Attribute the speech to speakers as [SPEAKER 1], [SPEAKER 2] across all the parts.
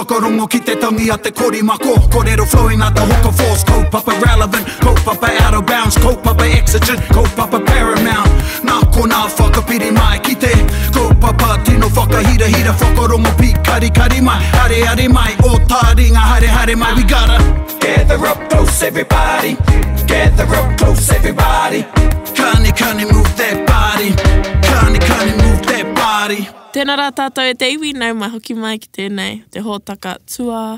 [SPEAKER 1] Whakarongo ki te tangi a te korimako Korero flowing like the hook of force Kaupapa relevant, kaupapa out of bounds Kaupapa exigent, kaupapa paramount Nā konā whakapiri mai ki te Kaupapa tino whakahirahira Whakarongo pīkarikari mai Areare mai, o tāringa haere haere mai We gotta gather up close everybody Gather up close everybody Kani kani move that body Kani kani move that body
[SPEAKER 2] Tēnā rā tātou e te iwi, nau mai hoki mai ki tēnei, te hōtaka tua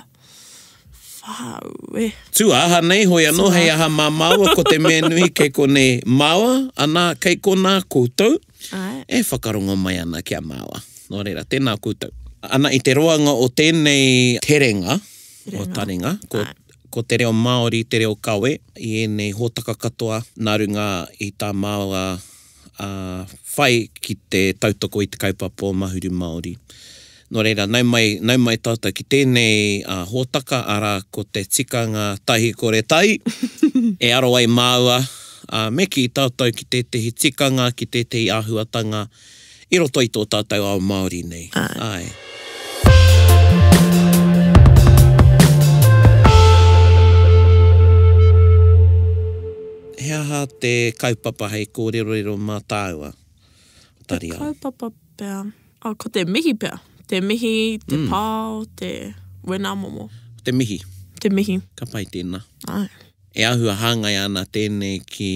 [SPEAKER 2] whāu e.
[SPEAKER 3] Tua aha nei, hoi anō hei aha mā māua, ko te mea nui kei konei māua, anā, kei konā koutou e whakarongo mai ana ki a māua. Nō reira, tēnā koutou. Ana, i te roanga o tēnei terenga, o taringa, ko, ko te reo Māori te reo kawe i ēnei hōtaka katoa nā runga i tā māua ā, whai ki te tautoko i te kaupapa o Mahuru Māori. Nō reira, nau mai, nau mai tātou ki tēnei ā, hōtaka, arā, ko te tikanga tahi kore tahi, e aro ai māua, ā, me kī tātou ki tētehi tikanga, ki tētehi āhuatanga i roto i tō tātou ao Māori nei. Āe. He aha te kaupapa hei kōrerorero mā tāua,
[SPEAKER 2] Te kaupapa pea, oh, ko te mihi pea. Te mihi, te mm. pao, te wena momo.
[SPEAKER 3] Te mihi.
[SPEAKER 2] Te mihi.
[SPEAKER 3] Ka pai tēnā.
[SPEAKER 2] Ai.
[SPEAKER 3] E āhua hāngai ana tēnei ki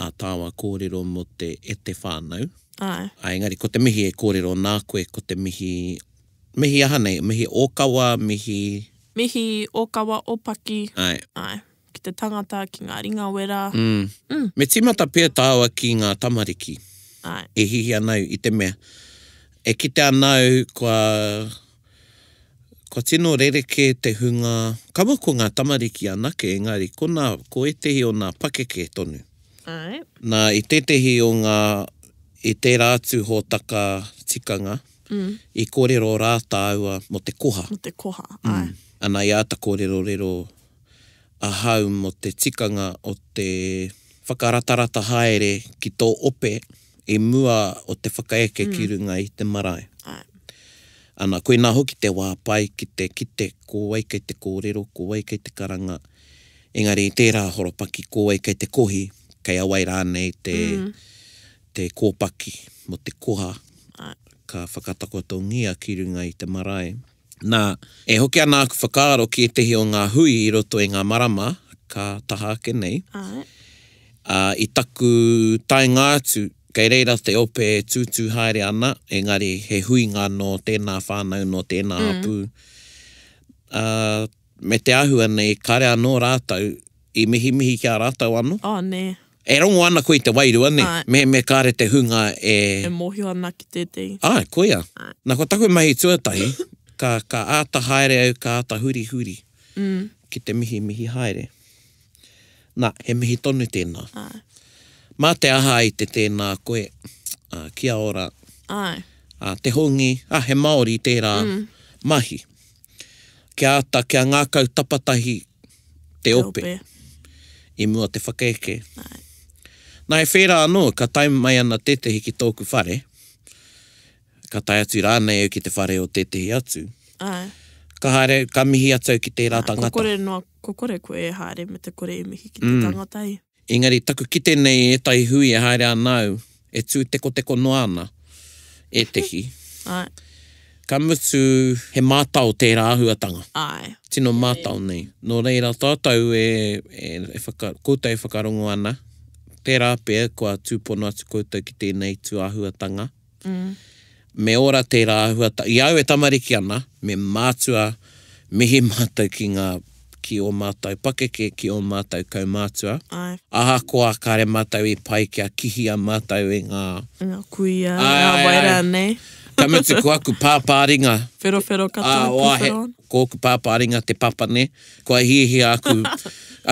[SPEAKER 3] ā tāua kōrero mō te e te whānau.
[SPEAKER 2] Ai.
[SPEAKER 3] Ai, engari ko te mihi e kōrero nā koe, ko te mihi, mihi aha nei, mihi ōkawa, mihi...
[SPEAKER 2] Mihi ōkawa, ōpaki.
[SPEAKER 3] Ai.
[SPEAKER 2] Ai. Ki te tangata, ki ngā ringa wera.
[SPEAKER 3] Mm. Mm. Me tīmata pea tāua ki ngā tamariki.
[SPEAKER 2] Ai.
[SPEAKER 3] E hihi ana au i te mea, e kite ana au kua, kua tino rerekē te hunga, kaua ko ngā tamariki anake, engari ko nā, ko ētehi o nā pakeke tonu.
[SPEAKER 2] Ai.
[SPEAKER 3] Nā, i tētehi o ngā, i tērā atu hōtaka tikanga,
[SPEAKER 2] mm.
[SPEAKER 3] i kōrero rā tāua mō te koha.
[SPEAKER 2] Mō te koha, ai.
[SPEAKER 3] Mm. Ana, i āta kōrerorero ahau mō te tikanga o te whakaratarata haere ki tō ope i mua o te whakaeke ki runga i te marae. Ana, koinā hoki te wā pai ki te kite ko wai kei te kōrero, ko wai kei te karanga, engari i tērā horopaki ko wai kei te kohi, kei a wai rānei te, te kōpaki mō te koha ka whakatakotongia ki runga i te marae. Nā, e hoki ana aku whakaaro ki ētehi o ngā hui i roto i ngā marama ka taha ake nei.
[SPEAKER 2] Āe.
[SPEAKER 3] Ā, i taku taenga atu, kei reira te ope e tūtū haere ana, engari he huinga nō tēnā whānau, nō tēnā hapū. Ā, me te āhua nei, kāre anō rātou i mihimihi ki a rātou anō.
[SPEAKER 2] Oh, nē.
[SPEAKER 3] E rongo ana koe i te wairua, nē?
[SPEAKER 2] Āe.
[SPEAKER 3] Mehemea kāre te hunga e.
[SPEAKER 2] E mōhio ana ki tētehi.
[SPEAKER 3] Āe, koia.
[SPEAKER 2] Āe.
[SPEAKER 3] Nā, ko taku mahi tuatahi, ka, ka āta haere au, ka āta hurihuri.
[SPEAKER 2] Mm.
[SPEAKER 3] Ki te mihimihi haere. Nā, he mihi tonu tēnā.
[SPEAKER 2] Āe.
[SPEAKER 3] Mā te aha i te tēnā koe, ā, kia ora.
[SPEAKER 2] Āe.
[SPEAKER 3] Ā, te hongi, ā, he Māori tērā
[SPEAKER 2] mm.
[SPEAKER 3] mahi. Kia āta, kia ngākau tapatahi te ope.
[SPEAKER 2] Te ope.
[SPEAKER 3] I mua te whakaeke.
[SPEAKER 2] Āe.
[SPEAKER 3] Nā, he whērā anō, ka tae mai ana tētehi ki tōku whare, ka tae atu rānei au ki te whare o tētehi atu.
[SPEAKER 2] Āe.
[SPEAKER 3] Ka haere, ka mihi atu au ki tērā tangata.
[SPEAKER 2] Ko kore noa, ko kore koe e haere me te kore e mihi ki te mm. tangata i.
[SPEAKER 3] Engari taku kite nei i ētahi hui e haere ana au, e tū tekoteko noa ana ētehi.
[SPEAKER 2] Āe.
[SPEAKER 3] Ka mutu, he mātao tērā āhuatanga.
[SPEAKER 2] Āe.
[SPEAKER 3] Tino mātao nei. Nō reira, tātou e, e, e whaka, koutou e whakarongo ana, tērā pea kua tūpono atu koutou ki tēnei tūāhuatanga. Me ora tērā āhuata. I a au e tamariki ana, me mātua mihi mātou ki ngā, ki ō mātou pakeke, ki ō mātou kaumātua.
[SPEAKER 2] Āe.
[SPEAKER 3] Ahakoa kāre mātou i pai kia kihia mātou e ngā.
[SPEAKER 2] Ngā kuia, ngā wai rānei.
[SPEAKER 3] Ka mutu ko aku pāpāringa.
[SPEAKER 2] Wherowhero katoa, pūwhero ana.
[SPEAKER 3] Ko ōku pāpāringa te papane. Kua hiahia aku,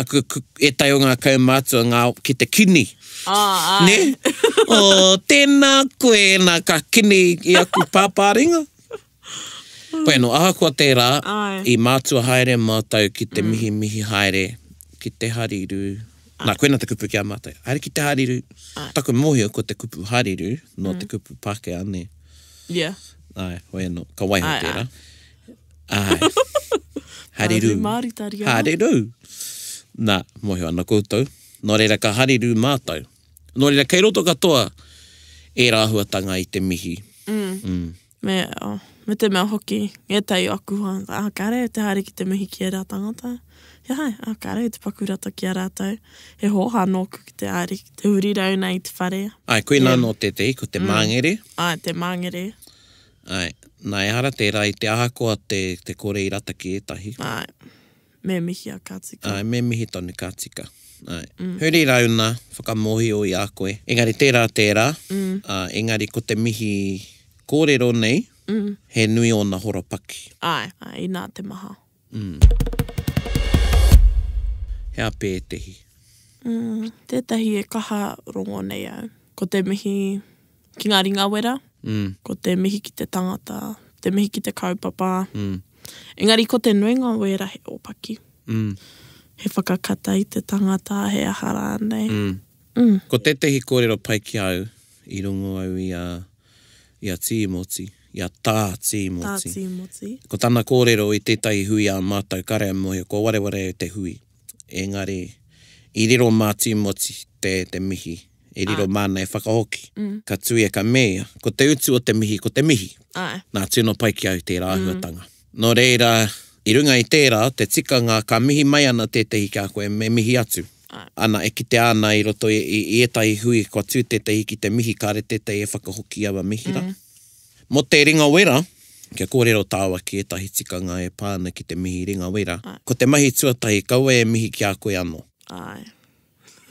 [SPEAKER 3] aku, ētahi o ngā kaumātua ngā, ki te kini.
[SPEAKER 2] Ah, ai.
[SPEAKER 3] Ne? Oh, tēnā koe, nā, ka kini i aku pāpāringa. Bueno, ahakoa tērā,
[SPEAKER 2] Ai.
[SPEAKER 3] i mātua haere mātou ki te mm. mihimihi haere, ki te harirū. Nā, koina te kupu ki a mātou. Haere ki te harirū.
[SPEAKER 2] Ai.
[SPEAKER 3] Taku mōhio ko te kupu harirū, nō mm. te kupu Pākehā, nē.
[SPEAKER 2] Yeah.
[SPEAKER 3] Ai, hoi anō, ka waiho
[SPEAKER 2] Ai,
[SPEAKER 3] tērā.
[SPEAKER 2] ai.
[SPEAKER 3] Āe. Harirū.
[SPEAKER 2] Harirū māritari ana.
[SPEAKER 3] Harirū. Nā, mōhio ana koutou. Nō reira ka harirū mātou. Nō reira kei roto katoa ērā āhuatanga i te mihi.
[SPEAKER 2] Mm. Me, oh, me te mea hoki, ngētahi o aku hoa, ah, kāre au te haere ki te mihi ki ērā tangata. He aha, ah, kāre au te paku rata ki a rātou. He hōhā nōku ki te haere, ki te huri rauna i te whare.
[SPEAKER 3] Āe, koinā anō tētehi, ko te māngere.
[SPEAKER 2] Āe, te māngere.
[SPEAKER 3] Āe, nā, ehara tērā i te ahakoa te, te kore i rata ki ētahi.
[SPEAKER 2] Āe, me mihia ka tika.
[SPEAKER 3] Āe, me mihi tonu ka tika. Āe. Huri rauna, whakamōhio i a koe. Engari tērā tērā, ā, engari ko te mihi kōrero nei, he nui ōna horopaki.
[SPEAKER 2] Āe, āe, inā te maha.
[SPEAKER 3] He ape ētehi.
[SPEAKER 2] Tētahi e kaha rongo nei au. Ko te mihi ki ngā ringawera, ko te mihi ki te tangata, te mihi ki te kaupapa. Engari ko te nuinga o ērā he ōpaki. He whakakata i te tangata, he aha rānei.
[SPEAKER 3] Ko tētehi kōrero pai ki a au, i rongo au i a, i a Tīmoti, i a Tā Tīmoti.
[SPEAKER 2] Tā Tīmoti.
[SPEAKER 3] Ko tana kōrero i tētahi hui ā mātou, kare a mōhio, kua wareware au te hui. Engari, i riro mā Tīmoti te, te mihi, i riro māna e whakahoki. Ka tuia, ka mea ia, ko te utu o te mihi, ko te mihi.
[SPEAKER 2] Āe.
[SPEAKER 3] Nā, tino pai ki au tērā āhuatanga. Nō reira, i runga i tērā, te tikanga ka mihi mai ana tētahi ki a koe, me mihi atu. Ana, e kitea ana i roto i, i, i ētahi hui kua tū tētahi ki te mihi, kāre tētahi e whakahoki i aua mihi rā. Mō te ringa wera, kia kōrero tāua ki ētahi tikanga e pā ana ki te mihi ringa wera, ko te mahi tuatahi, kaua e mihi ki a koe anō.
[SPEAKER 2] Āe.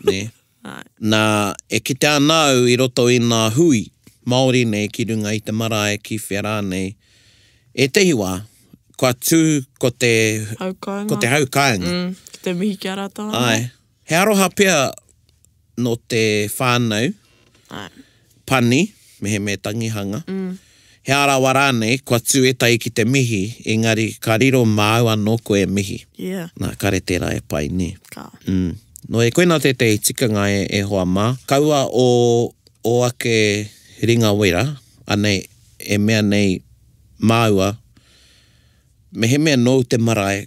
[SPEAKER 3] Nē?
[SPEAKER 2] Āe.
[SPEAKER 3] Nā, e kitea ana au i roto i ngā hui Māori nei ki runga i te marae, ki whea rānei, ētahi wā, kua tū ko te,
[SPEAKER 2] Hau kāinga.
[SPEAKER 3] ko te hau kāinga.
[SPEAKER 2] Mm, ki te mihi ki a rātou anō.
[SPEAKER 3] Āe. He aroha pea nō te whānau.
[SPEAKER 2] Āe.
[SPEAKER 3] Pani, mehemea tangihanga. He arawa rānei, kua tū ētahi ki te mihi, engari ka riro māu anō koe e mihi.
[SPEAKER 2] Yeah.
[SPEAKER 3] Nā, kare tērā e pai, nē.
[SPEAKER 2] Ka.
[SPEAKER 3] Mm. Nō reira, koinā tētahi tikanga e, e hoa mā. Kaua o, o ake ringa wera, anei, e mea nei māua, mehemea nōu te marae,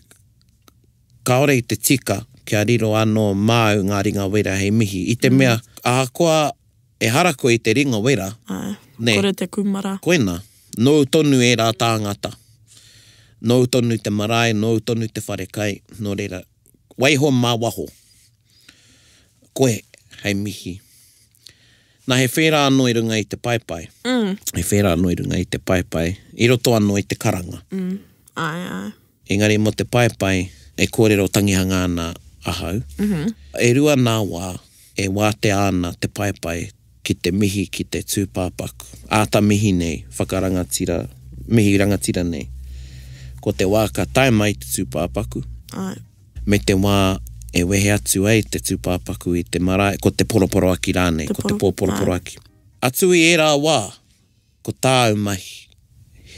[SPEAKER 3] kāore i te tika kia riro anō māu ngā ringa wera hei mihi, i te mea, ahakoa Ehara koe i te ringa wera.
[SPEAKER 2] Āe.
[SPEAKER 3] Nē.
[SPEAKER 2] Kore te kūmara.
[SPEAKER 3] Koina. Nōu tonu ērā tāngata. Nōu tonu te marae, nōu tonu te wharekai, nō reira, waiho mā waho. Koe hei mihi. Nā, he whērā anō i runga i te paepae.
[SPEAKER 2] Mm.
[SPEAKER 3] He whērā anō i runga i te paepae, i roto anō i te karanga.
[SPEAKER 2] Mm. Āe, āe.
[SPEAKER 3] Engari mō te paepae e kōrero tangihanga ana ahau, e rua nā wā e wātea ana te paepae ki te mihi ki te tūpāpaku, āta mihi nei, whakarangatira, mihi rangatira nei. Ko te wā ka tae mai te tūpāpaku, me te wā e wehe atu ai te tūpāpaku i te marae, ko te poroporoaki rānei, ko te pō poroporoaki. Atu i ērā wā, Ko tāu mahi,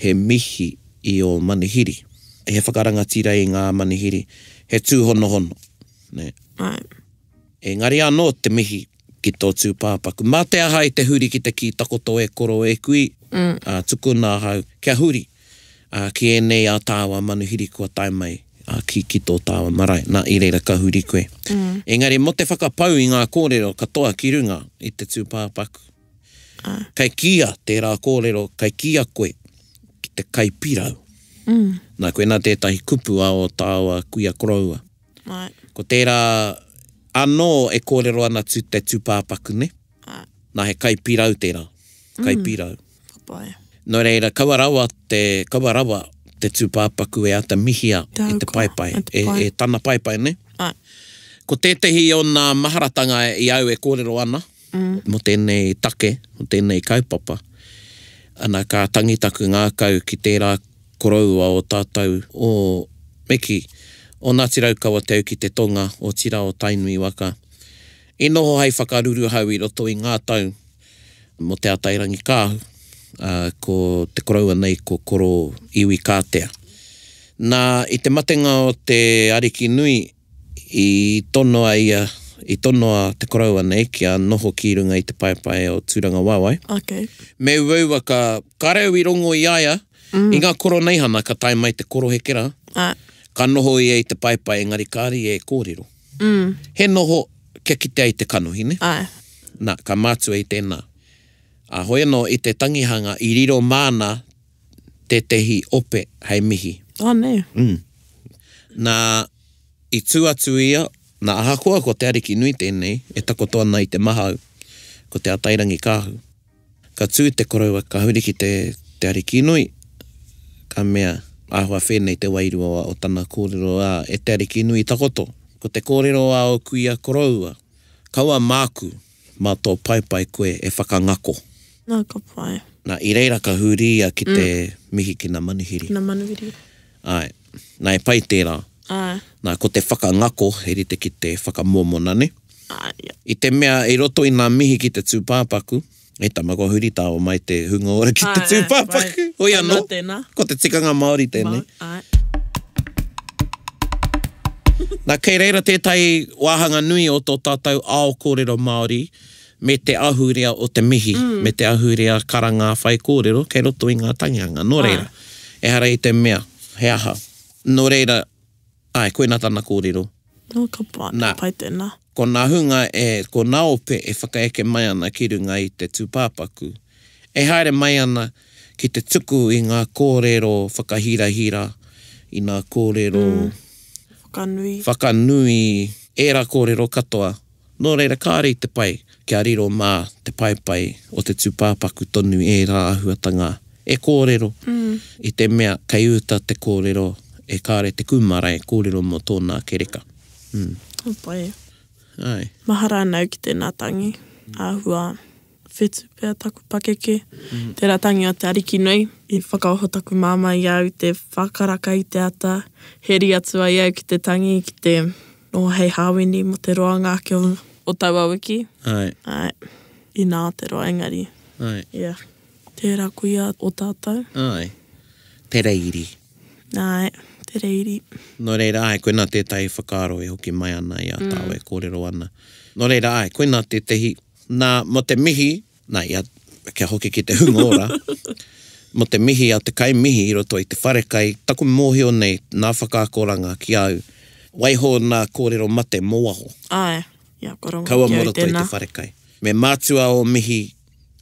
[SPEAKER 3] he mihi i ō manuhiri, he whakarangatira i ngā manuhiri, he tūhonohono, nē.
[SPEAKER 2] Āe.
[SPEAKER 3] Engari anō te mihi ki tō tūpāpaku. Mā te aha i te huri ki te kī takoto e koro e kui, ā, tukuna ahau kia huri, ā, ki ēnei ā tāua manuhiri kua tae mai, ā, ki, ki tō tāua marae. Nā, i reira ka huri koe. Engari mō te whakapau i ngā kōrero katoa ki runga i te tūpāpaku. Kei kīia tērā kōrero, kei kīia koe ki te kai pirau.
[SPEAKER 2] Mm.
[SPEAKER 3] Nā, koinā tētahi kupu a ō tāua kuia koroua.
[SPEAKER 2] Ai.
[SPEAKER 3] Ko tērā anō e kōrero ana tu, te tūpāpaku, ne?
[SPEAKER 2] Ai.
[SPEAKER 3] Nā, he kai pirau tērā. Kai mm. pirau.
[SPEAKER 2] Ka pai.
[SPEAKER 3] Nō reira, kaua rawa te, kaua rawa te tūpāpaku e ata mihia
[SPEAKER 2] Te
[SPEAKER 3] i te
[SPEAKER 2] haukoa,
[SPEAKER 3] paepae,
[SPEAKER 2] e te
[SPEAKER 3] e,
[SPEAKER 2] pae.
[SPEAKER 3] e tana paepae, ne?
[SPEAKER 2] Ai.
[SPEAKER 3] Ko tētehi o nā maharatanga i au e kōrero ana, mō tēnei take, mō tēnei kaupapa. Ana, ka tangi taku ngākau ki tērā koroua o tātou o Miki, o Ngāti Raukawa Te Au ki te Tonga, otirā o Tainui waka. I noho hei whakaruruhau i roto i ngā tau mō Te Atairangikaahu, ā, ko te koroua nei ko Koro Iwikātea. Nā, i te matenga o te Ariki nui, I tonoa ia, i tonoa te koroua nei kia noho ki runga i te paepae o Tūrangawaewae.
[SPEAKER 2] Okay.
[SPEAKER 3] Me uaua ka, kāre au i rongo i a ia, I ngā koroneihana ka tae mai te koroheke rā, ka noho ia i te paepae engari kāre ia e kōrero. He noho kia kite ai te kanohi, nē? Nā, ka mātua i tēnā. Ā, hoi anō i te tangihanga i riro māna tētehi ope hei mihi.
[SPEAKER 2] Ā, nē.
[SPEAKER 3] Nā, i tū atu ia, nā, ahakoa ko Te Arikinui tēnei e takoto ana i te mahau, ko Te Atairangikaahu. Ka tū te koroua ka huri ki te Te Arikinui, ka mea, āhua whēnei te wairua o tana kōrero ā, e Te Arikinui takoto, ko te kōrero a ō kuia koroua, kaua māku, mā tō paepae koe e whakangako.
[SPEAKER 2] Nā, ka pai.
[SPEAKER 3] Nā, i reira ka huri ia ki te mihi ki nā manuhiri.
[SPEAKER 2] Ki nā manuhiri.
[SPEAKER 3] Āe. Nā, e pai tērā.
[SPEAKER 2] Āe.
[SPEAKER 3] Nā, ko te whakangako, he rite ki te whakamōmona, nē?
[SPEAKER 2] Āe, ia.
[SPEAKER 3] I te mea, i roto i nā mihi ki te tūpāpaku, e tama, kua huri tāua mai te hunga ora ki te tūpāpaku. Hoi anō, ko te tikanga Māori tēnei.
[SPEAKER 2] Āe.
[SPEAKER 3] Nā, kei reira tētahi wāhanga nui o tō tātou ao kōrero Māori me te ahurea o te mihi, me te ahurea karanga whaikōrero kei roto i ngā tangihanga. Nō reira, ehara i te mea, he aha. Nō reira, āe, koinā tana kōrero.
[SPEAKER 2] Nō, ka pai, ka pai tēnā.
[SPEAKER 3] Ko nā hunga e, ko nā ope e whakaeke mai ana ki runga i te tūpāpaku, e haere mai ana ki te tuku i ngā kōrero whakahirahira, i ngā kōrero.
[SPEAKER 2] Whakanui.
[SPEAKER 3] Whakanui, ērā kōrero katoa. Nō reira, kāore i te pai kia riro mā te paepae o te tūpāpaku tonu ērā āhuatanga e kōrero, i te mea kei uta te kōrero e kāore te kūmara e kōrero mō tōna ake reka.
[SPEAKER 2] Ka pai.
[SPEAKER 3] Āe.
[SPEAKER 2] Mahara ana au ki tēnā tangi, āhua Whetu pea taku pakeke. Tērā tangi o Te Arikinui. I whakaoho taku māmā i a au te whakaraka i te ata. Heri atu ai au ki te tangi, ki te noho hei hāwini mō te roanga ake o taua wiki.
[SPEAKER 3] Āe.
[SPEAKER 2] Āe. Inā te roa engari.
[SPEAKER 3] Āe.
[SPEAKER 2] Yeah. Tērā kuia o tātou.
[SPEAKER 3] Āe. Te reiri.
[SPEAKER 2] Āe, te reiri.
[SPEAKER 3] Nō reira, āe, koinā tētahi whakaaro e hoki mai ana i a tāua e kōrero ana. Nō reira, āe, koinā tētahi Nā, mō te mihi, nā, ia, kia hoki ki te hunga ora, mō te mihi a te kaimihi i roto i te wharekai, taku mōhio nei, nā whakaakoranga ki a au, waiho nā kōrero mate mō waho.
[SPEAKER 2] Āe, ia, kua rongo
[SPEAKER 3] Kaua mō roto i te wharekai. Me mātua ō mihi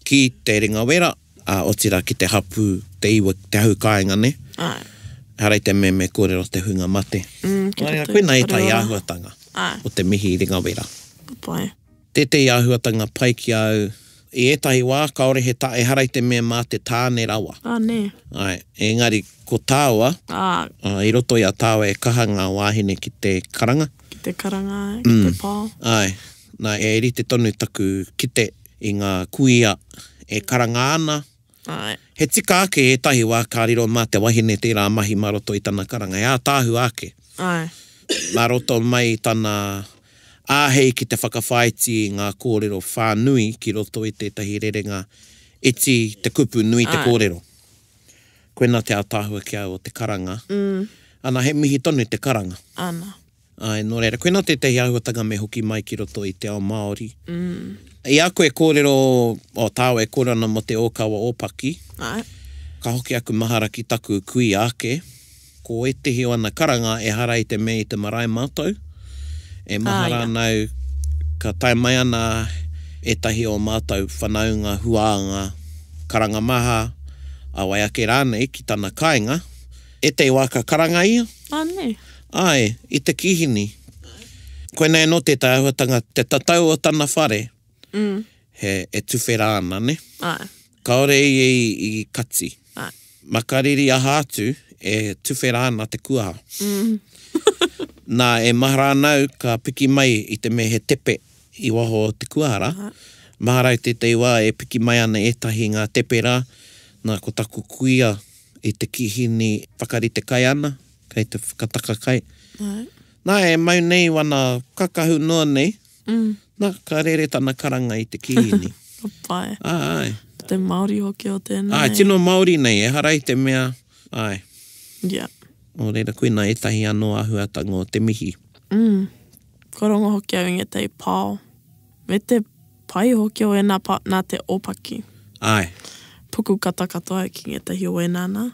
[SPEAKER 3] ki te ringa wera, ā, otirā ki te hapū, te iwi, te hau kāinga, nē?
[SPEAKER 2] Āe.
[SPEAKER 3] Ehara i te mea me kōrero te hunga mate.
[SPEAKER 2] Mm, ki roto i te whare ora.
[SPEAKER 3] Koinā ētahi āhuatanga o te mihi ringa wera.
[SPEAKER 2] Ka pai.
[SPEAKER 3] Tētehi āhuatanga pai ki a au, i ētahi wā kāore he tā, ehara i te mea mā te tāne rawa.
[SPEAKER 2] Ā, nē.
[SPEAKER 3] Āe, engari ko tāua,
[SPEAKER 2] Ā.
[SPEAKER 3] i roto i a tāua e kaha ngā wāhine ki te karanga.
[SPEAKER 2] Ki te karanga, āe, ki te pao.
[SPEAKER 3] Āe, nā, e rite tonu taku kite i ngā kuia e karanga ana.
[SPEAKER 2] Āe.
[SPEAKER 3] He tika ake ētahi wā ka riro mā te wahine tērā mahi mā roto i tana karanga, he ātaahua ake.
[SPEAKER 2] Āe.
[SPEAKER 3] Mā roto mai i tana āhei ki te whakawhāiti i ngā kōrero whānui ki roto i tētahi rerenga iti te kupu, nui te kōrero. Koinā te ātaahua ki a au o te karanga. Ana, he mihi tonu te karanga.
[SPEAKER 2] Ana.
[SPEAKER 3] Āe, nō reira, koinā tētahi āhuatanga me hoki mai ki roto i te ao Māori. I a koe kōrero, o tāua e kōrero ana mō te ōkawa ōpaki,
[SPEAKER 2] Āe.
[SPEAKER 3] ka hoki aku mahara ki taku kuia ake, ko ētehi o ana karanga ehara i te mea i te marae mātou. E mahara ana au, ka tae mai ana ētahi o mātou whanaunga, huānga, karanga maha, a wai ake rānei ki tana kāinga, Ētahi wā ka karanga ia.
[SPEAKER 2] Ā, nē.
[SPEAKER 3] Āe, i te kīhini. Koinei anō tētahi āhuatanga, te tatau o tana whare, he, e tuwhera ana, nē?
[SPEAKER 2] Āe.
[SPEAKER 3] Kāore ia i, i kati.
[SPEAKER 2] Āe.
[SPEAKER 3] Makariri aha atu, e tuwhera ana te kuaha. Nā, e mahara ana au ka piki mai i te mea he tepe i waho o te kuaha rā. Mahara au tētahi wā e piki mai ana ētahi ngā tepe rā, nā, ko taku kuia I te kihini whakarite kai ana, kei te whakataka kai.
[SPEAKER 2] Āe.
[SPEAKER 3] Nā, e mau nei wana kakahu noa nei, nā, ka rere tana karanga i te kihini.
[SPEAKER 2] Ka pai.
[SPEAKER 3] Āe.
[SPEAKER 2] Te Māori hoki o tēnā.
[SPEAKER 3] Āe, tino Māori nei, ehara i te mea, āe.
[SPEAKER 2] Yeah.
[SPEAKER 3] Nō reira, koinā ētahi anō āhuatanga o te mihi.
[SPEAKER 2] Mm. Kua rongo hoki au i ngētehi pao. Me te pai hoki o ēnā pao, nā te ōpaki.
[SPEAKER 3] Āe.
[SPEAKER 2] Puku kata katoa au ki ngētehi o ēnā nā.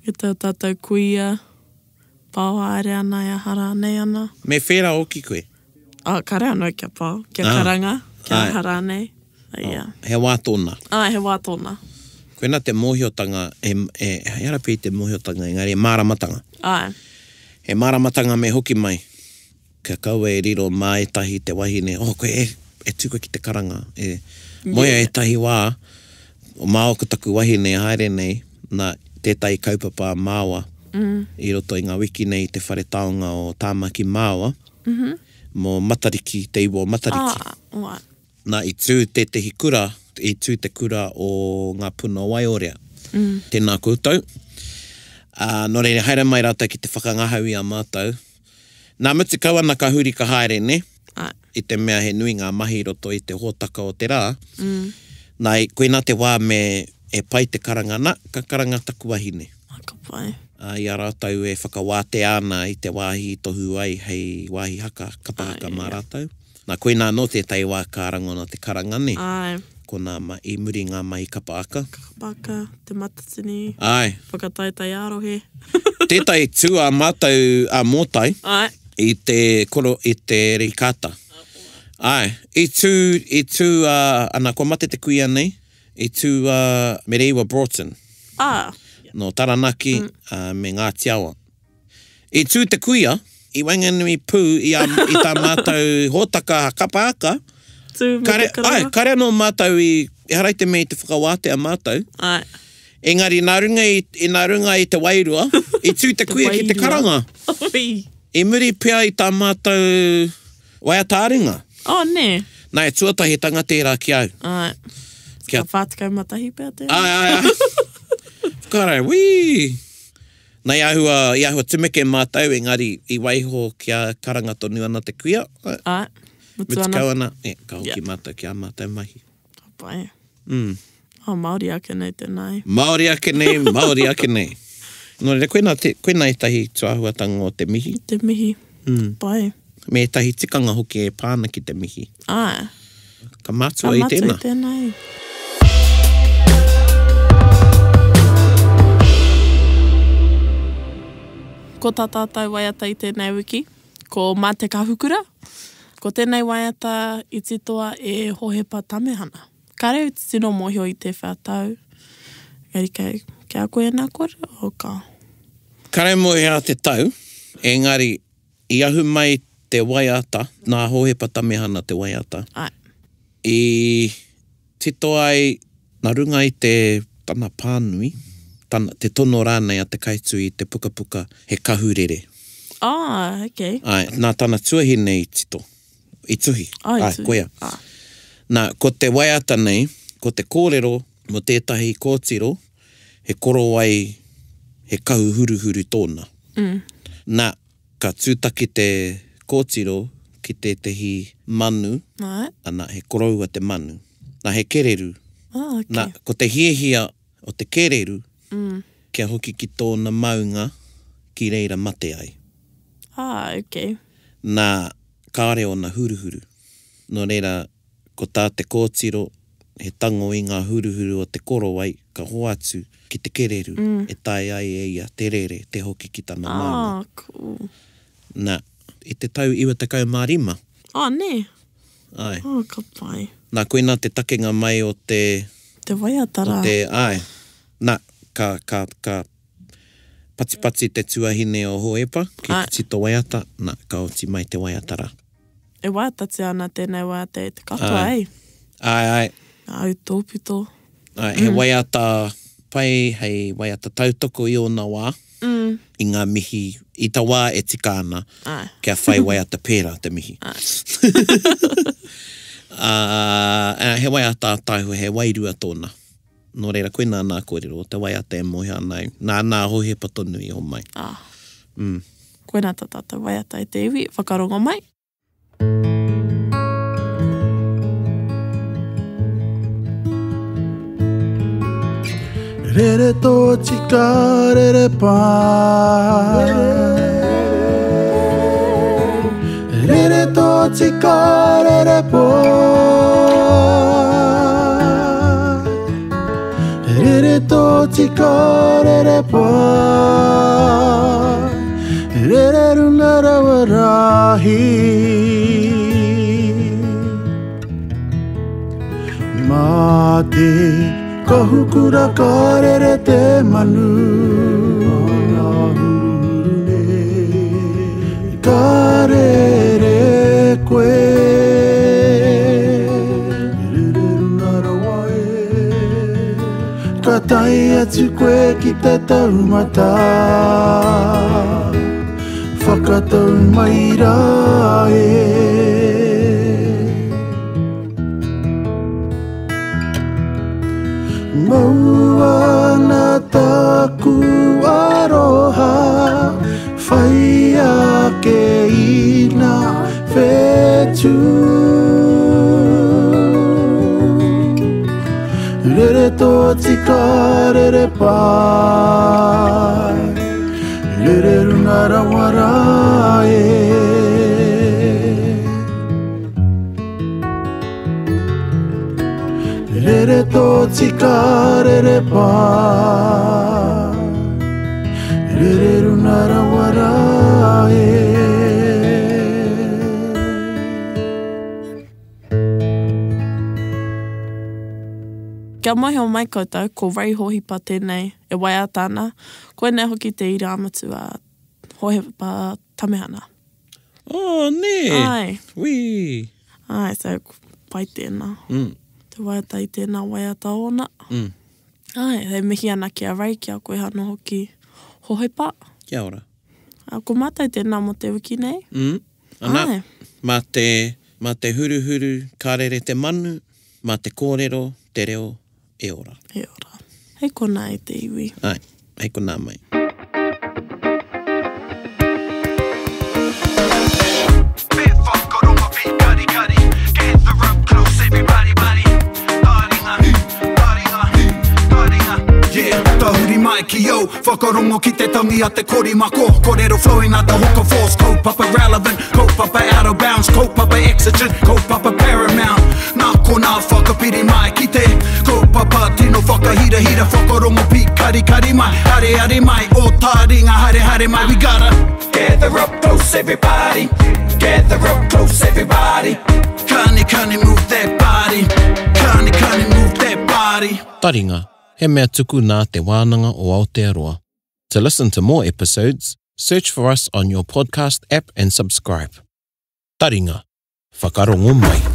[SPEAKER 2] Ki tā tātou kuia, pao haere ana e aha rānei ana.
[SPEAKER 3] Me whera hoki koe?
[SPEAKER 2] Oh, kare anō kia pao, kia ah. karanga, kia aha rānei.
[SPEAKER 3] Yeah. Oh, he wā tōna.
[SPEAKER 2] Ah, he wā tōna.
[SPEAKER 3] Koina te mōhiotanga, e, e, ehara pea i te mōhiotanga, engari he māramatanga.
[SPEAKER 2] Āe.
[SPEAKER 3] He māramatanga me hoki mai. Kia kaua e riro mā ētahi te wahine, oh koe e, e tū koe ki te karanga, e. Moea ētahi wā, māua ko taku wahine e haere nei, nā, tētahi kaupapa a māua i roto i ngā wiki nei i te whare taonga o Tāmaki Māua, mō Matariki, te iwa o Matariki.
[SPEAKER 2] Ah, right.
[SPEAKER 3] Nā, i tū tētehi kura, i tū te kura o Ngā Puna o Waiorea. Tēnā koutou. Ā, nō reira, haere mai rātou ki te whakangahau i a mātou. Nā, mutu kau ana ka huri ka haere, nē?
[SPEAKER 2] Āe.
[SPEAKER 3] I te mea he nui ngā mahi i roto i te hōtaka o te rā. Nā, koinā te wā me e pai te karanga, nā, ka karanga taku wahine.
[SPEAKER 2] Ā, ka pai.
[SPEAKER 3] Ā, i a rātou e whakawātea ana i te wāhi i tohu ai hei wāhi haka, kapa haka mā rātou. Nā, koinā anō tētahi wā ka rangona te karanga, nē?
[SPEAKER 2] Āe.
[SPEAKER 3] Konā ma, i muri ngā mahi kapa aka.
[SPEAKER 2] Kapa aka, Te Matatini.
[SPEAKER 3] Āe.
[SPEAKER 2] Whakataetae ā-rohe.
[SPEAKER 3] Tētahi tū ā mātou ā mōtai.
[SPEAKER 2] Āe.
[SPEAKER 3] I te koro, i te rikata. Āe. I tū, i tū a, ana, kua mate te kuia nei, i tū a Mereiwa Broughton.
[SPEAKER 2] Ā.
[SPEAKER 3] Nō Taranaki, ā, me Ngāti Awa. I tū te kuia i waenganui pū i, a, i tā mātou hōtaka kapa haka.
[SPEAKER 2] Tū me
[SPEAKER 3] kare,
[SPEAKER 2] te karanga.
[SPEAKER 3] Ai, kare anō mātou i, ehara i te mea i te whakawātea mātou.
[SPEAKER 2] Ai.
[SPEAKER 3] Engari nā runga i, i nā runga i te wairua, i tū te kuia ki te karanga.
[SPEAKER 2] Oi.
[SPEAKER 3] I muri pea i tā mātou waiata-ā-ringa.
[SPEAKER 2] Oh, nē.
[SPEAKER 3] Nā, e tuatahitanga tērā ki au.
[SPEAKER 2] Ai.
[SPEAKER 3] Kia...
[SPEAKER 2] Ka 41 pea tērā.
[SPEAKER 3] Ai, ai, ai. Whakaaro, wī! Na i ahua, i ahua tumeke mātou, engari i waiho kia karanga tonu ana te kuia.
[SPEAKER 2] Ae, mutu
[SPEAKER 3] Mutu
[SPEAKER 2] ana.
[SPEAKER 3] kau ana, e, ka hoki
[SPEAKER 2] Yeah.
[SPEAKER 3] mātou ki ā mātou mahi.
[SPEAKER 2] Ka pai.
[SPEAKER 3] Mm.
[SPEAKER 2] Oh, Māori ake nei tēnā e.
[SPEAKER 3] Māori ake nei, Māori ake nei. Nō reira, koinā, te, koinā ētahi tūāhuatanga o te mihi.
[SPEAKER 2] Te mihi.
[SPEAKER 3] Mm.
[SPEAKER 2] Pai.
[SPEAKER 3] Me ētahi tikanga hoki e pā ana ki te mihi.
[SPEAKER 2] Āe.
[SPEAKER 3] Ka mātua i tēnā.
[SPEAKER 2] Ka mātua i tēnā e. Ko tā tātou waiata i tēnei wiki, ko Mā te Kahukura. Ko tēnei waiata i titoa e Hohepa Tamehana. Kāre au tino mōhio i tēwhea tau, engari kei, kei a koe ēnā kōrero, o ka.
[SPEAKER 3] Kāre mōhio te tau, engari I ahu mai te waiata, nā Hōhepa Tamehana te waiata.
[SPEAKER 2] Āe.
[SPEAKER 3] I tito ai nā runga i te, tana pānui, tana, te tono rānei a te kaituhi i te pukapuka He Kahurere.
[SPEAKER 2] Ah, okay.
[SPEAKER 3] Āe, nā tana tuahine i tito, i tuhi.
[SPEAKER 2] Ah, i
[SPEAKER 3] Āe,
[SPEAKER 2] tuhi.
[SPEAKER 3] koia.
[SPEAKER 2] Ah.
[SPEAKER 3] Nā, ko te waiata nei, ko te kōrero mō tētahi kōtiro, he korowai, he kahu huruhuru tōna.
[SPEAKER 2] Mm.
[SPEAKER 3] Nā, ka tūtaki te kōtiro ki tētehi manu,
[SPEAKER 2] Āe.
[SPEAKER 3] ana, he koroua te manu. Nā, he kererū.
[SPEAKER 2] Ah, okay.
[SPEAKER 3] Nā, ko te hiahia o te kererū,
[SPEAKER 2] mm.
[SPEAKER 3] kia hoki ki tōna maunga, ki reira mate ai.
[SPEAKER 2] Ah, okay.
[SPEAKER 3] Nā, kāore ōna huruhuru. Nō reira, Ko tā te kōtiro, he tango i ngā huruhuru o te korowai ka hoatu ki te kererū e taea ai e ia te rere, te hoki ki tana maunga.
[SPEAKER 2] Ah, cool.
[SPEAKER 3] Nā, i te tau 95.
[SPEAKER 2] Ah, nē?
[SPEAKER 3] Āe.
[SPEAKER 2] Oh, ka pai.
[SPEAKER 3] Nā, koinā te takenga mai o te...
[SPEAKER 2] Te waiata rā.
[SPEAKER 3] O te, āe. Nā, ka, ka, ka patipati te tuahine o Hohepa ki te tito waiata, nā, ka oti mai te waiata rā.
[SPEAKER 2] E waiatatia ana tēnei waiata e te katoa,
[SPEAKER 3] Āe.
[SPEAKER 2] ei?
[SPEAKER 3] Āe, āe.
[SPEAKER 2] Au tōpito.
[SPEAKER 3] Āe, he waiata pai hei waiata tautoko i ōna wā, i ngā mihi, i ta wā e tika ana
[SPEAKER 2] Āe.
[SPEAKER 3] kia whai waiata pērā te mihi.
[SPEAKER 2] Āe.
[SPEAKER 3] Ā, he waiata ātaahua, he wairua tōna. Nō reira, koinā nā kōrero o te waiata e mōhio ana au. Nā, nā Hohepa tonu i homai.
[SPEAKER 2] Ah.
[SPEAKER 3] Mm.
[SPEAKER 2] Koinā tā tātou waiata e te iwi, whakarongo mai.
[SPEAKER 1] Rere tō tika, rere pai. Rere tō tika, rere pō. Rere tō tika rere pai Rere runga rawa rahi Mā te kahukura ka rere te manu Ka rere koe Rere runga rawa e Ka tae atu koe ki te taumata Whakatau mai rā e. Mau ana taku aroha Whai ake i ngā whetū Rere tōtika, rere pai Rere runga rawa rā e. Rere tōtika, rere pai Rere runga rawa rā e.
[SPEAKER 2] Kia mōhio mai koutou, ko Ray Hohipa tēnei e waiata ana, koinei hoki te irāmutu a Hohepa Tamehana.
[SPEAKER 3] Oh, nē!
[SPEAKER 2] Āe.
[SPEAKER 3] Wī!
[SPEAKER 2] Āe, so pai tēnā. Mm. Te waiata i tēnā waiata ōna. Mm. Āe, e mihi ana ki a Ray, ki a koe anō hoki, Hohepa.
[SPEAKER 3] Kia ora.
[SPEAKER 2] Ā, ko mātou tēnā mō te wiki nei.
[SPEAKER 3] Mm. Ana, Āe. mā te, mā te huruhuru ka rere te manu, mā te kōrero te reo e ora.
[SPEAKER 2] E ora. Hei konā e te iwi.
[SPEAKER 3] Āe, hei konā mai.
[SPEAKER 1] Tahuri mai ki au, whakarongo ki te tangi a te korimako Korero flowing like the hook of force Kaupapa relevant, kaupapa out of bounds Kaupapa exigent, kaupapa paramount Nā konā whakapiri mai ki te kaupapa Tino whakahirahira, whakarongo pīkarikari mai Areare mai, o tāringa haere haere mai We gotta gather up close everybody Gather up close everybody Kani kani move that body Kani kani move that body
[SPEAKER 3] Taringa, he mea tuku nā Te Wānanga o Aotearoa. To listen to more episodes, search for us on your podcast app and subscribe. Taringa, whakarongo mai.